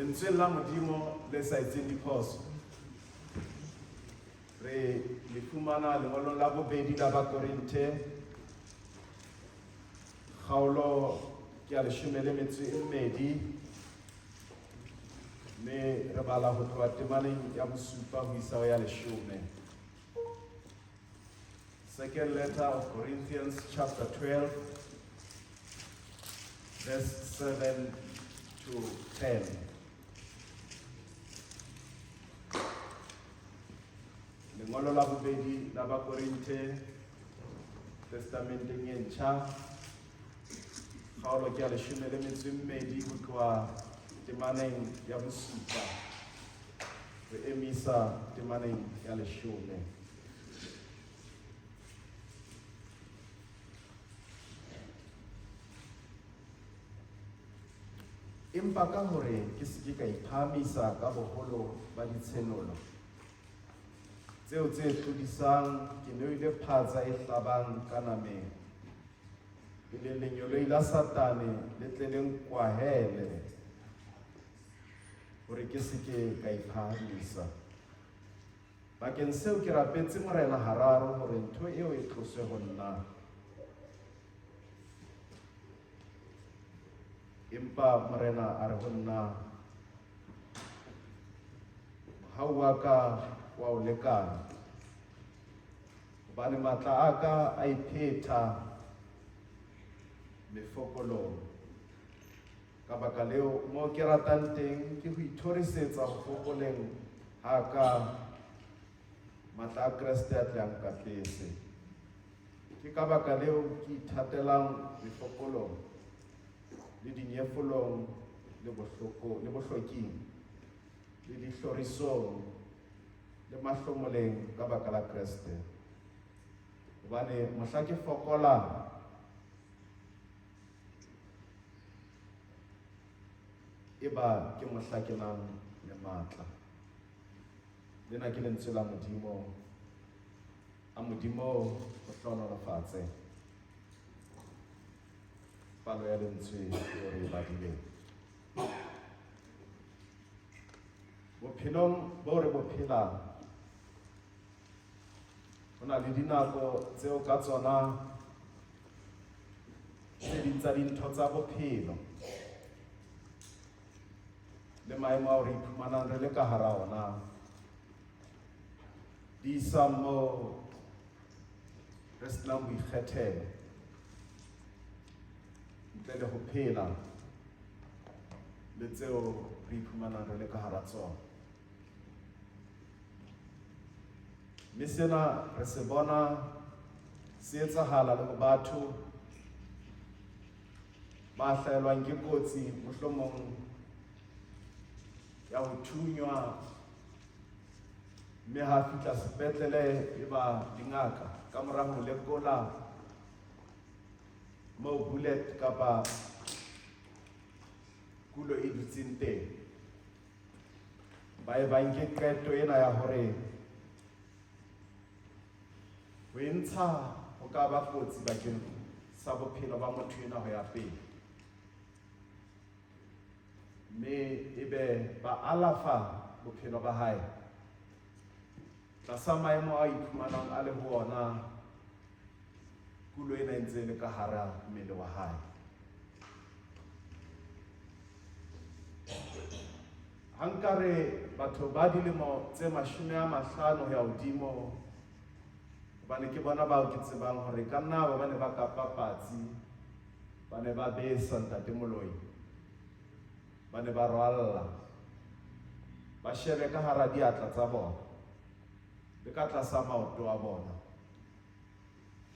Lentsweng la Modimo le sa etseng diphoso re le fumana lengolong la bobedi la Bakorinthe kgaolo ke ya leshome le metso e mmedi mme re bala ho tloha temaneng ya bosupa ho isa ho ya leshome. Second letter of Corinthians chapter 12 verse 7 to 10. Lengolo la bobedi la Bakorinthe Testamenteng e ntjha kgaolo ke ya leshome le metso e mmedi ho tloha temaneng ya bosupa re emisa temaneng ya leshome. Empa ka hore ke se ke ka iphahamisa ka boholo ba ditshenolo tseo tse hlodisang, ke neile phatsa e hlabang ka nameng, e leng lenyoloi la Satane le tle le nkwahele, hore ke se ke ka iphahamisa. Bakeng seo ke rapetse Morena hararo hore ntho eo e tloswe ho nna. Empa Morena a re ho nna, Mohau wa ka wa o lekana, hobane matla a ka a iphetha mefokolong. Ka baka leo, moo ke ratang teng ke ho ithorisetsa ho fokoleng ha ka, matla a Kreste a tle a nkapese. Ke ka baka leo ke ithatelang mefokolong le dinyefolong le bohloko le bohloking le dihlorisong le mahlomoleng ka baka la Kreste. Hobane mohla ke fokolang, Eba ke mohla ke nang le matla. Lena ke lentswe la Modimo. A Modimo o hlohonolofatse palo ya lentswe eo re e badileng. Bophelong bo re bo phelang, ho na le dinako tseo ka tsona tse ding tsa dintho tsa bophelo le maemo ao re iphumanang re le ka hara ona di isang moo re senang boikgethelo ntle le ho phela le tseo re iphumanang re le ka hara tsona. Mme sena re se bona se etsahala le ho batho ba hlahelwang ke kotsi mohlomong ya ho thunywa mme ha fihla sepetlele e ba dingaka ka mora ho lekola moo bullet kapa kulo e dutseng teng. Ba ye ba nke qeto ena ya hore ho e ntsha ho ka ba kotsi bakeng sa bophelo ba motho ena ho ya pele. Mme ebe ba alafa bophelo ba hae tlasa maemo a iphumanang a le ho ona kulo ena e ntse e le ka hara mmele wa hae. Ha nka re batho ba dilemo tse 50 ho ya hodimo, hobane ke bona bao ke tsebang hore ka nna ba ne ba kapa patsi, ba ne ba besa ntate Moloi, ba ne ba rwalla, ba shebe ka hara diatla tsa bona le ka tlasa maoto a bona.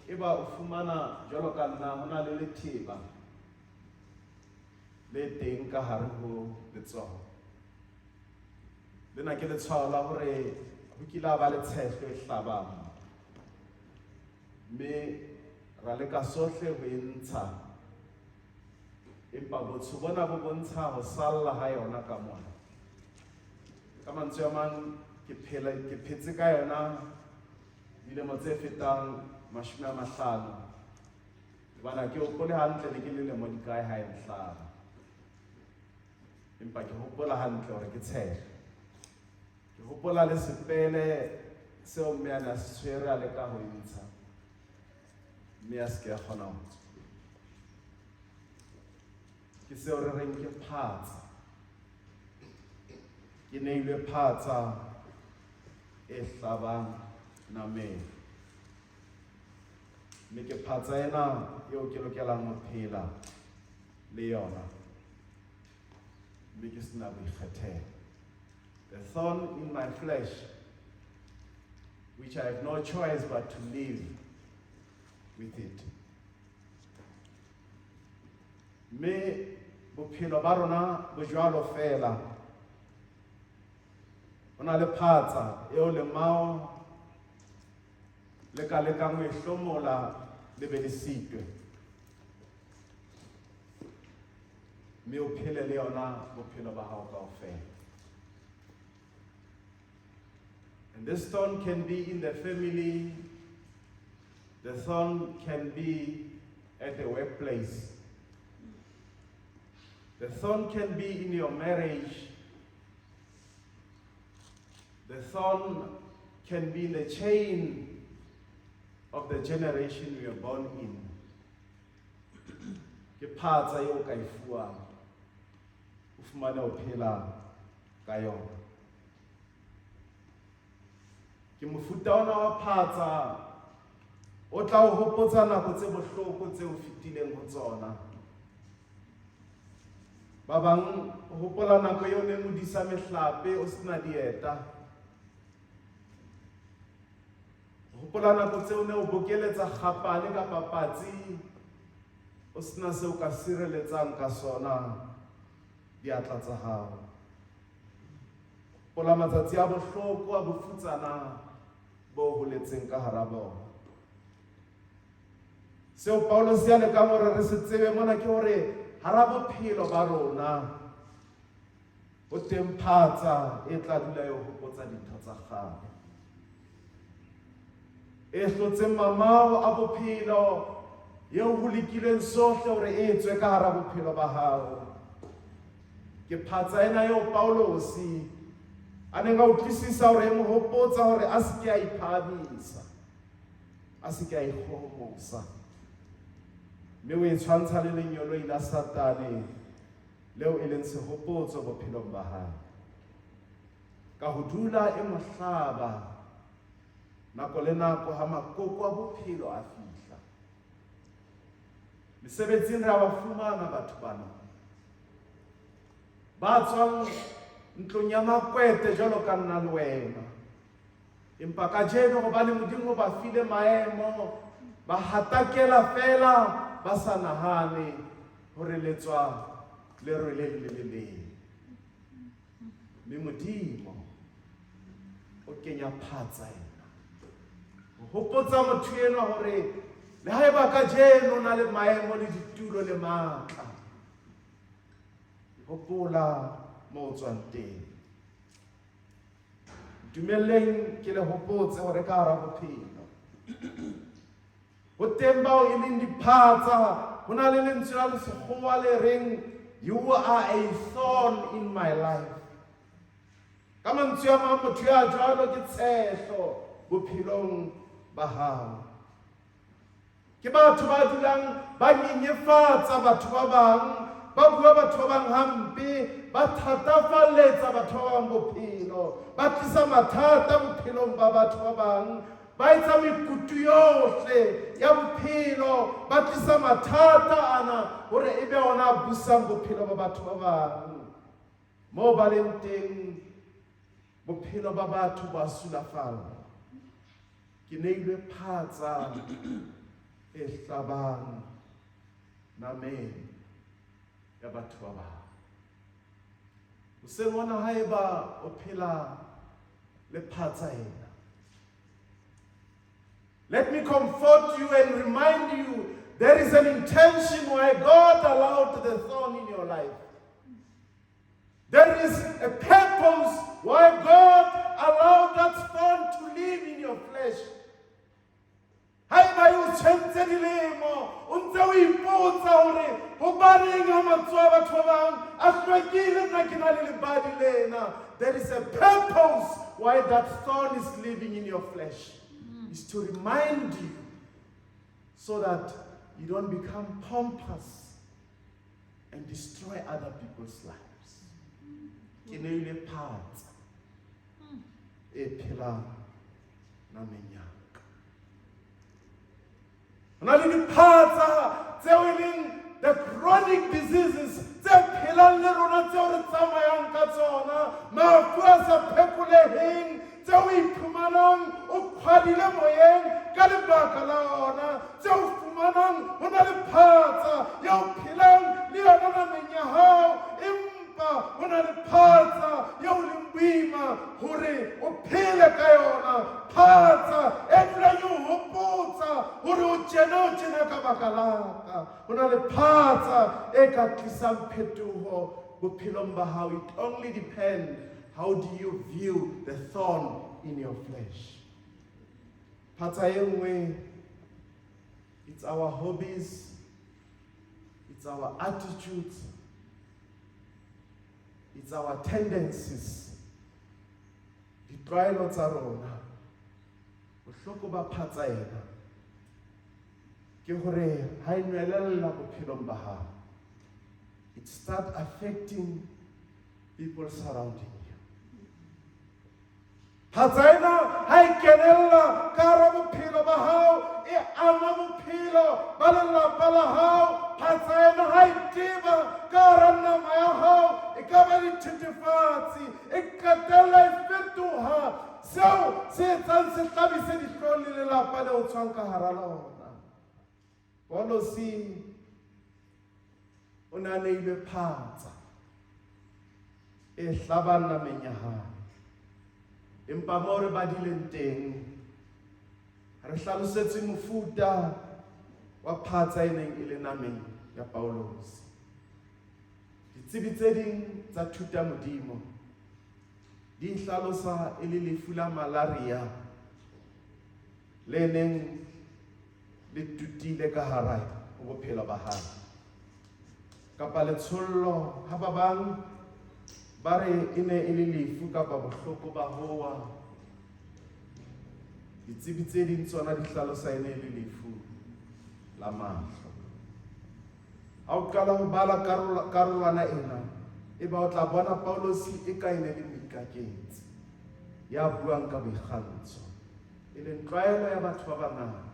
Eba o fumana jwalo ka nna ho na le letheba le teng ka hare ho letsoho. Lena ke letshwao la hore ho kile ha ba le tshehlo e hlabang mme ra leka sohle ho e ntsha, empa botsho bona bo bontsha ho salla ha yona ka mona. Ka mantswe a mang, ke phela ke phetse ka yona dilemo tse fetang 50. Hobane ha ke hopole hantle ne ke le lemo di kae ha e nhlaba. Empa ke hopola hantle hore ke tshehlo. Ke hopola le sepele seo mme a ne a se tshwere a leka ho e ntsha, mme a se ke a kgona ho tswa. Ke seo re reng ke phatsa. Ke neilwe phatsa e hlabang nameng. Mme ke phatsa ena eo ke lokelang ho phela le yona. Mme ke sena boikgethelo. The thorn in my flesh, which I have no choice but to live with it. Mme bophelo ba rona bo jwalo feela. Ho na le phatsa eo lemao le ka lekang ho e hlomola le be le sitwe. Mme o phele le yona bophelo ba hao kaofela. And this thorn can be in the family. The thorn can be at the workplace. The thorn can be in your marriage. The thorn can be in the chain of the generation we are born in. Ke phatsa eo ka e fuwang. O fumane o phela ka yona. Ke mofuta ona wa phatsa o tla o hopotsa nako tse bohloko tse o fetileng ho tsona. Ba bang o hopola nako eo neng o disa mehlape o sena dieta. O hopola nako tseo ne o bokeletsa kgapane kapa patsi o sena seo ka sireletsang ka sona diatla tsa hao. Hopola matsatsi a bohloko a bofutsana bo holetseng ka hara bona. Seo Paulus ya lekang hore re se tsebe mona ke hore hara bophelo ba rona ho teng phatsa e tla dula e hopotsa dintho tsa kgale. E hlotseng mamao a bophelo eo ho lekilweng sohle hore e tswe ka hara bophelo ba hao. Ke phatsa ena eo Paulosi a neng a utlwisisa hore e mo hopotsa hore a se ke a iphahamisa, a se ke a ikgohomosa. Mme o e tshwantsha le lenyoloi la Satane leo e leng sehopotso bophelong ba hae. Ka ho dula e mo hlaba nako le nako ha makoko a bophelo a fihla. Mesebetsing re a ba fumana batho bana ba tswang ntlong ya makwete jwalo ka nna le wena. Empa kajeno hobane Modimo o ba file maemo, ba hatakela fela ba sa nahane hore le tswa lerweleng le le leng. Mme Modimo o kenya phatsa ena. Ho hopotsa motho enwa hore le haeba kajeno o na le maemo le ditulo le matla, hopola mo o tswang teng. Dumelleng ke le hopotse hore ka hara bophelo ho teng bao e leng diphatsa. Ho na le lentswe la Sekgowa le reng, "You are a thorn in my life." Ka mantswe a mang, motho ya jwalo ke tshehlo bophelong ba hao. Ke batho ba dulang ba nyenyefatsa batho ba bang, ba bua batho ba bang hampe, ba thatafalletsa batho ba bang bophelo, ba tlisa mathata bophelong ba batho ba bang, ba etsa mekutu yohle ya bophelo, ba tlisa mathata ana hore e be ona a busang bophelo ba batho ba bang. Moo ba leng teng, bophelo ba batho ba sulafalla. Ke neilwe phatsa e hlabang nameng ya batho ba bang. Hoseng hona haeba o phela le phatsa ena, let me comfort you and remind you there is an intention why God allowed the thorn in your life. There is a purpose why God allowed that thorn to live in your flesh. Haeba e o tshwentse dilemo o ntse o ipotsa hore hobaneng ha matsoho a batho ba bang a hlwekile nna ke na le lebadi lena, there is a purpose why that thorn is living in your flesh. Is to remind you so that you don't become pompous and destroy other people's lives. Ke neile phatsa e phelang nameng ya ka. Ho na le diphatsa tseo e leng the chronic diseases tse phelang le rona tseo re tsamayang ka tsona, mafu a sa phekoleheng tseo o iphumanang o kgwadile moyeng ka lebaka la ona, tseo o fumanang ho na le phatsa eo phelang le yona nameng ya hao, empa ho na le phatsa eo leng boima hore o phele ka yona, phatsa e dulang e o hopotsa hore o tjena o tjena ka baka la ka. Ho na le phatsa e ka tlisang phetoho bophelong ba hao. It only depends how do you view the thorn in your flesh. Phatsa e nngwe, it's our hobbies, it's our attitudes, it's our tendencies, ditlwaelo tsa rona. Bohloko ba phatsa ena ke hore ha e nwelella bophelong ba hao, it start affecting people surrounding you. Phatsa ena ha e kenella ka hara bophelo ba hao, e ama bophelo ba lelapa la hao. Phatsa ena ha e teba ka hara nama ya hao, e ka ba dithethefatsi, e qetella e fetoha seo se etsang se hlabise dihlong le lelapa le o tswang ka hara lona. Paulosi o ne a neilwe phatsa e hlabang nameng ya hae, empa moo re badileng teng re hlalosetse mofuta wa phatsa e neng e le nameng ya Paulosi. Ditsebi tse ding tsa thuta modimo di hlalosa e le lefu la malaria le neng le tutile ka hara ho bophelo ba hae, kapa letshollo ha ba bang ba re e ne e le lefu kapa bohloko ba hoa. Ditsebi tse ding tsona di hlalosa e ne e le lefu la mahlo. Ha o qala ho bala karolwana ena, e ba o tla bona Paulosi e ka e ne le moikaketsi ya buang ka boikgantsho, e leng tlwaelo ya batho ba bangata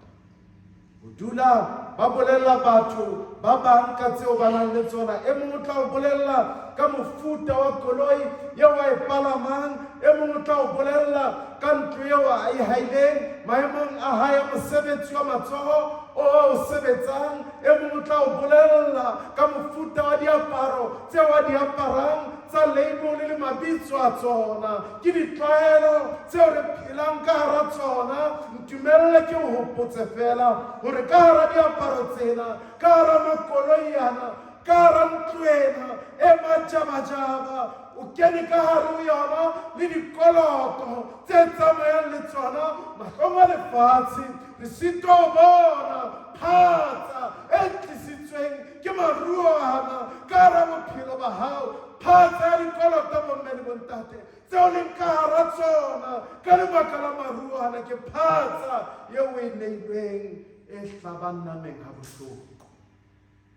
ho dula ba bolella batho ba bang ka tseo ba nang le tsona. E mong o tla o bolella ka mofuta wa koloi eo a e palamang, e mong o tla o bolella ka ntlo eo a e haileng, maemong a hae a mosebetsi wa matsoho o o sebetsang, e mong o tla o bolella ka mofuta wa diaparo tseo a di aparang tsa label le mabitso a tsona. Ke ditlwaelo tseo re phelang ka hara tsona. Ntumelle ke o hopotse fela hore ka hara diaparo tsena, ka hara makoloi ana, ka hara ntlo ena e majabajaba, o kene ka hare ho yona le dikoloto tse tsamayang le tsona. Mahlong a lefatshe re sitwa ho bona phatsa e tlisitsweng ke maruo ana ka hara bophelo ba hao, phatsa ya dikoloto bomme le bontate tseo leng ka hara tsona ka lebaka la maruo ana, ke phatsa eo o e neilweng e hlabang nameng ha bohloko.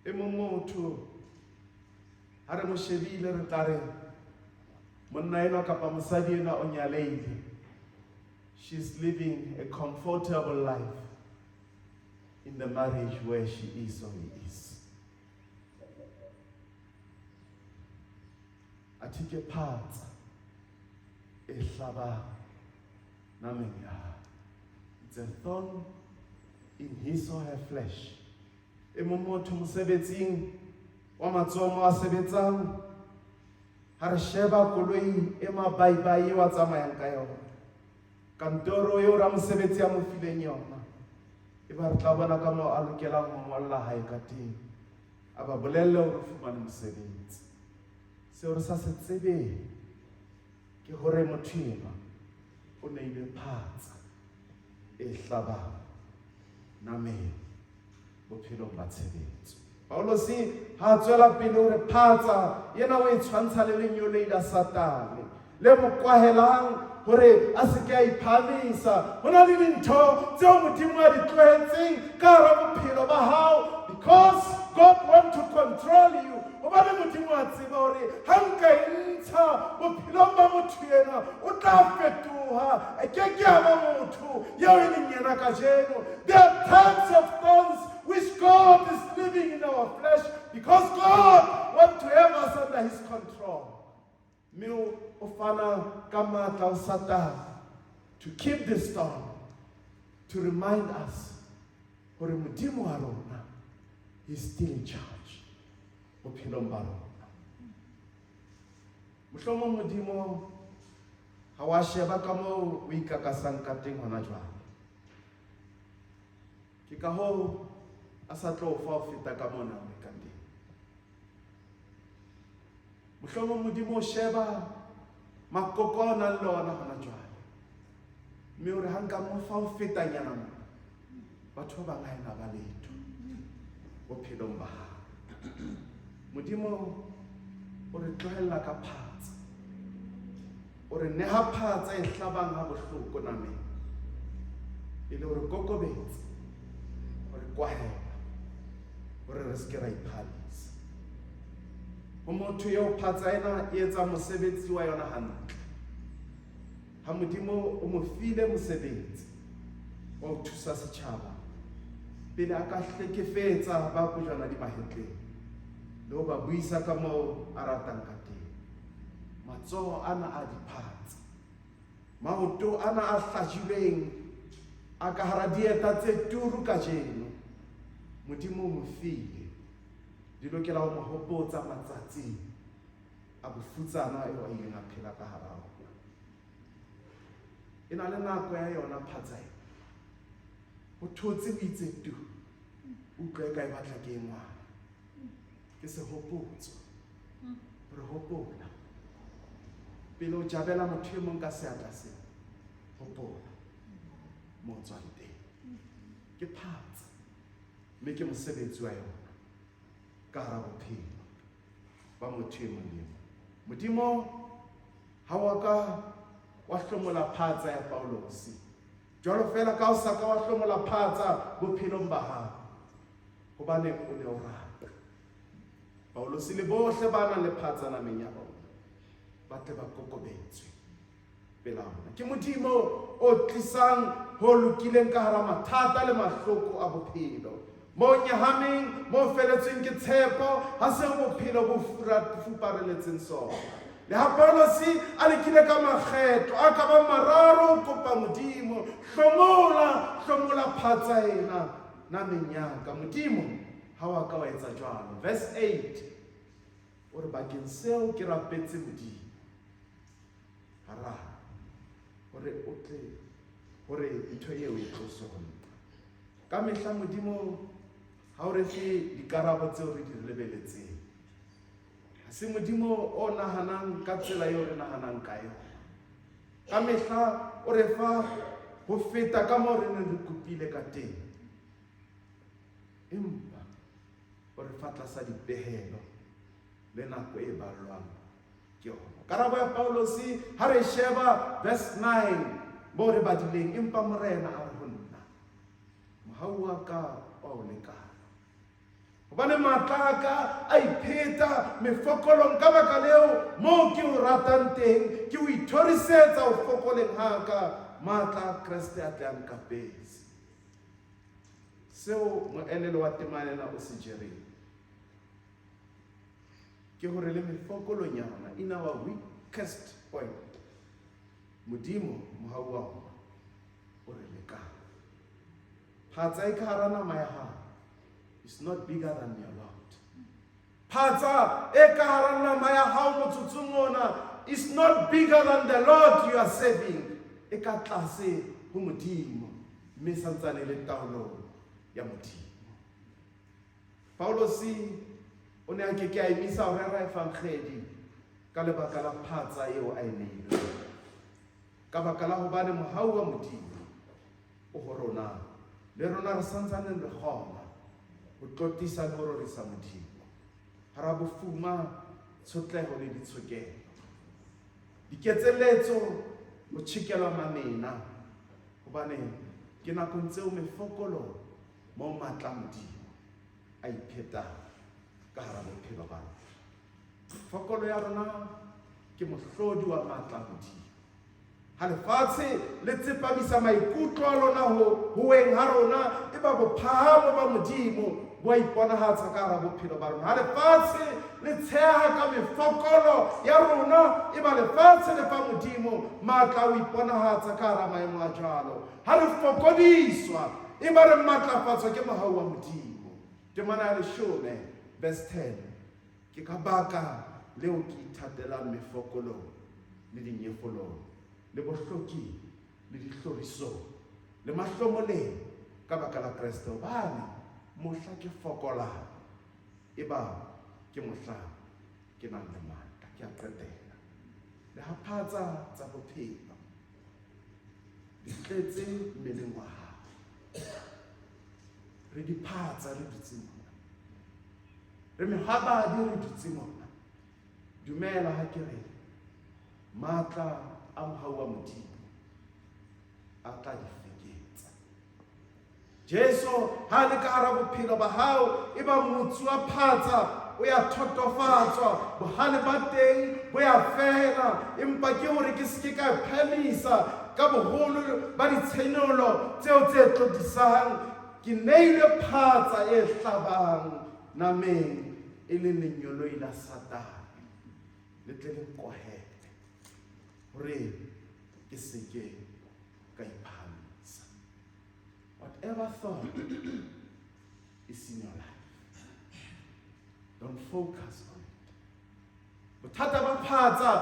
E mong motho ha re mo shebile re tla re monna enwa kapa mosadi enwa o nyalehile, she's living a comfortable life in the marriage where she is or he is. Athe ke phatsa e hlabang nameng ya hae. It's a thorn in his or her flesh. E mong motho mosebetsing wa matsoho mo a sebetsang, ha re sheba koloi e mabaibai eo a tsamayang ka yona, kantoro eo ramosebetsi a mo fileng yona, e ba re tla bona ka moo a lokelang ho ngolla hae ka teng, a ba bolelle hore o fumane mosebetsi. Seo re sa se tsebeng ke hore motho enwa o neilwe phatsa e hlabang Nameng bophelong ba tshebetso. Paulose ha a tswela pele o re phatsa ena o e tshwantsha le lenyolei la Satane le mo kwahelang hore a se ke a iphahamisa. Ho na le dintho tseo Modimo a di tlohetseng ka hara bophelo ba hao because God want to control you. Hobane Modimo a tseba hore ha nka e ntsha bophelong ba motho enwa o tla fetoha, a ke ke a ba motho eo e leng yena kajeno. There are types of thorns which God is living in our flesh because God wants to have us under his control. Mme o fana ka matla o Satane to keep this thorn, to remind us hore Modimo wa rona is still in charge bophelong ba rona. Mohlomong Modimo ha wa sheba ka moo o ikakasang ka teng hona jwale. Ke ka hoo a sa tlo fa ho feta ka mona o ka teng. Mohlomong Modimo o sheba makoko a o nang le ona hona jwale. Mme o re ha nka mo fa ho fetanyana mo, batho ba bang ha ena ba letho bophelong ba hao. Modimo o re tlohella ka phatsa. O re neha phatsa e hlabang ha bohloko nameng. E le hore kokobetsa, hore kwahela, hore re se ke ra iphahamisa. Ho motho eo phatsa ena e etsa mosebetsi wa yona hantle. Ha Modimo o mo file mosebetsi wa ho thusa setjhaba pele a ka hlekefetsa ba kojwana di mahetleng le ho ba buisa ka moo a ratang ka teng. Matsoho ana a diphatsa, maoto ana a hlajilweng a ka hara dieta tse turu kajeno, Modimo o mo file, di lokela ho mo hopotsa matsatsing a bofutsana eo a ileng a phela ka hara ona. E na le nako ya yona phatsa ena. Ho thotse ho itse tu, utlwa e ka e batla ke e ngwana. Ke sehopotso. Re hopola. Pele o jabela motho e mong ka seatla sena, hopola mo o tswang teng. Ke phatsa, mme ke mosebetsi wa yona ka hara bophelo ba motho e mong le e mong. Modimo ha wa ka wa hlomola phatsa ya Paulosi, jwalo feela ka o sa ka wa hlomola phatsa bophelong ba hao, hobane o ne o rata. Paulosi le bohle ba nang le phatsa nameng ya bona ba tle ba kokobetswe pela ona. Ke Modimo o tlisang ho lokileng ka hara mathata le mahloko a bophelo. Mo nyahameng, mo feletsweng ke tshepo, ha seo bophelo bo fupareletseng sona. Le ha Paulosi a lekile ka makgetlo a ka bang mararo ho kopa Modimo, hlomola, hlomola phatsa ena nameng ya ka. Modimo ha wa ka wa etsa jwalo. Verse 8 o re bakeng seo ke rapetse Modimo hararo hore o tle hore ntho eo e tloswe ho nna. Ka mehla Modimo ha o re fe dikarabo tseo re di lebeletseng. Ha se Modimo o nahanang ka tsela eo re nahanang ka yona. Ka mehla o re fa ho feta ka moo re neng re kopile ka teng. Empa o re fa tlasa dipehelo le nako e ballwang ke yona. Karabo ya Paulosi ha re sheba verse 9 moo re badileng, empa Morena a re ho nna, mohau wa ka wa o lekana, hobane matla a ka a ipheta mefokolong. Ka baka leo, moo ke o ratang teng, ke o ithorisetsa ho fokoleng ha ka, matla a Kreste a tle a nkapese. Seo moelelo wa temana ena o se jereng ke hore le mefokolong ya rona, in our weakest point, Modimo mohau wa rona o re lekana. Phatsa e ka hara nama ya hao is not bigger than your Lord. Phatsa e ka hara nama ya hao motsotsong ona is not bigger than the Lord you are serving. E ka tlase ho Modimo, mme santsane le taolong ya Modimo. Paulosi o ne a ke ke a emisa ho rera evangeli ka lebaka la phatsa eo a e neilweng. Ka baka la hobane mohau wa Modimo o ho rona Le rona re santsaneng re kgona ho tlotlisa le ho rorisa Modimo hara bofuma, tshotleho le ditshokelo. Diketselletso ho tjhekelwa mamena hobane ke nakong tseo mefokolo moo matla a Modimo a iphetang ka hara bophelo ba rona. Fokolo ya rona ke mohlodi wa matla a Modimo. Ha lefatshe le tsepamisa maikutlo a lona ho weng ha rona, e ba bophahamo ba Modimo bo a iponahatsa ka hara bophelo ba rona. Ha lefatshe le tsheha ka mefokolo ya rona, e ba lefatshe le fa Modimo matla a ho iponahatsa ka hara maemo a jwalo. Ha re fokodiswa, e ba re matlafatswa ke mohau wa Modimo. Temana ya 10, verse 10. Ke ka baka leo ke ithatelang mefokolong le dinyefolong le bohloking le dihlorisong le mahlomoleng ka baka la Kreste, hobane mohla ke fokolang e ba ke mohla ke nang le matla. Ke a qetela. Le ha phatsa tsa bophelo di tletse mmeleng wa hao, re diphatsa re dutse mona, re mehwabadi re dutse mona, dumela ha ke re matla a mohau wa Modimo a tla di feketsa. Jesu ha le ka hara bophelo ba hao, e ba motsu wa phatsa o ya thotofatswa, bohale ba teng bo ya fela, empa ke hore ke se ke ka phamisa ka boholo ba ditshenolo tseo tse tlotlisang. Ke neilwe phatsa e hlabang nameng, e leng lenyoloi la Satane, le tle le nkohele hore ke se ke ka iphahamisa. Whatever thought is in your life, don't focus on it. Bothata ba phatsa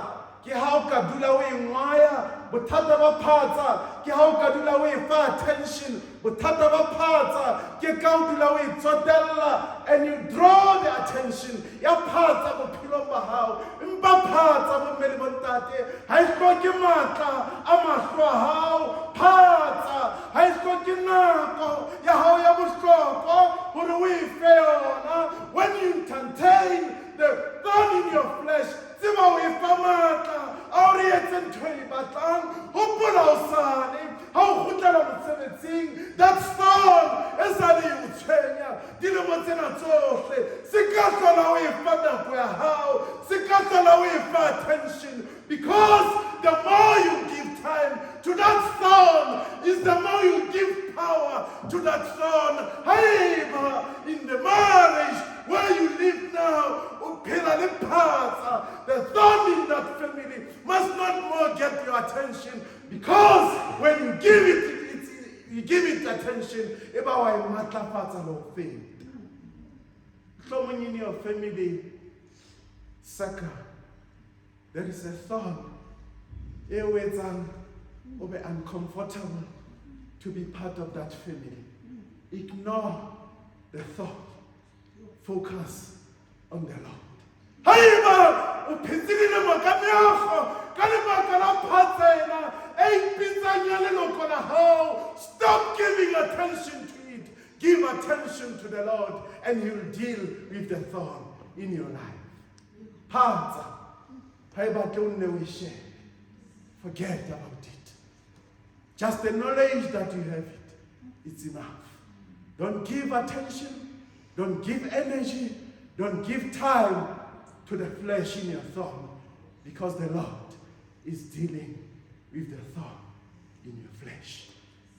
ke ha o ka dula o e ngwaya. Bothata ba phatsa ke ha o ka dula o e fa attention. Bothata ba phatsa ke ka o dula o e tsotella and you draw the attention ya phatsa bophelong ba hao. Empa phatsa, bomme le bontate, ha e hloke matla a mahlo a hao. Phatsa ha e hloke nako ya hao ya bohlokwa hore o e fe yona. When you entertain the thorn in your flesh, tseba o e fa matla a hore e etse ntho e batlang. Hopola hosane ha o kgutlela mosebetsing, that thorn e sale e o tshwenya dilemo tsena tsohle, se ka hlola o e fa nako ya hao, se ka hlola o e fa attention, because the more you give time to that thorn is the more you give power to that thorn. Haeba in the marriage where you live now o phela le phatsa, the thorn in that family must not more get your attention, because when you give it, you give it attention, e ba wa e matlafatsa le ho feta. Mohlomong in your family circle there is a thorn e o etsang o be uncomfortable to be part of that family. Ignore the thought, focus on the Lord. Haeba o phetse dilemo ka meago ka lebaka la phatsena e ipitsang ya leloko la hao, stop giving attention to it. Give attention to the Lord and he will deal with the thorn in your life. Phatsa ha e batle o nne o e shebe. Forget about it. Just the knowledge that you have it, it's enough. Don't give attention, don't give energy, don't give time to the flesh in your thorn, because the Lord is dealing with the thorn in your flesh.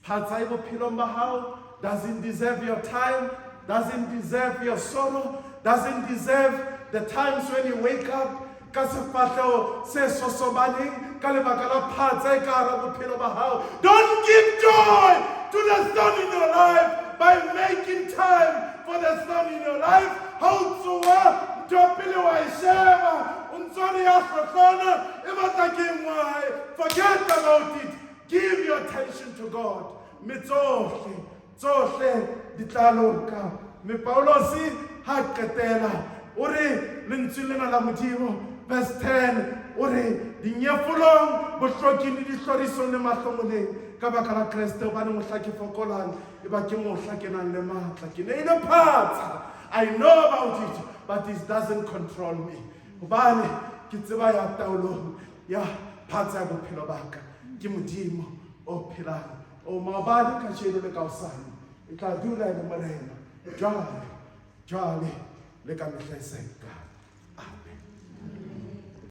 Phatsa e bophelong ba hao doesn't deserve your time, doesn't deserve your sorrow, doesn't deserve the times when you wake up ka sefahleho se sosobaneng ka lebaka la phatsa e ka hara bophelo ba hao. Don't give joy to the thorn in your life by making time for the thorn in your life. Ha o tsoha, ntho ya pele wa e sheba, o ntso re ya hlohlona e batla ke ngwae. Forget about it. Give your attention to God, mme tsohle tsohle di tla loka. Mme Paulosi ha qetela O re lentsweng lena la Modimo, verse 10, o re dinyefolong, bohloking le dihlorisong le mahlomoleng ka baka la Kreste, hobane mohla ke fokolang e ba ke mohla ke nang le matla. Ke neile phatsa. I know about it, but it doesn't control me. Hobane ke tseba ya taolong ya phatsa ya bophelo ba ka ke Modimo o phelang. O maobane, kajeno le ka hosane e tla dula e le Morena, jwale jwale le ka mehla e seng kae.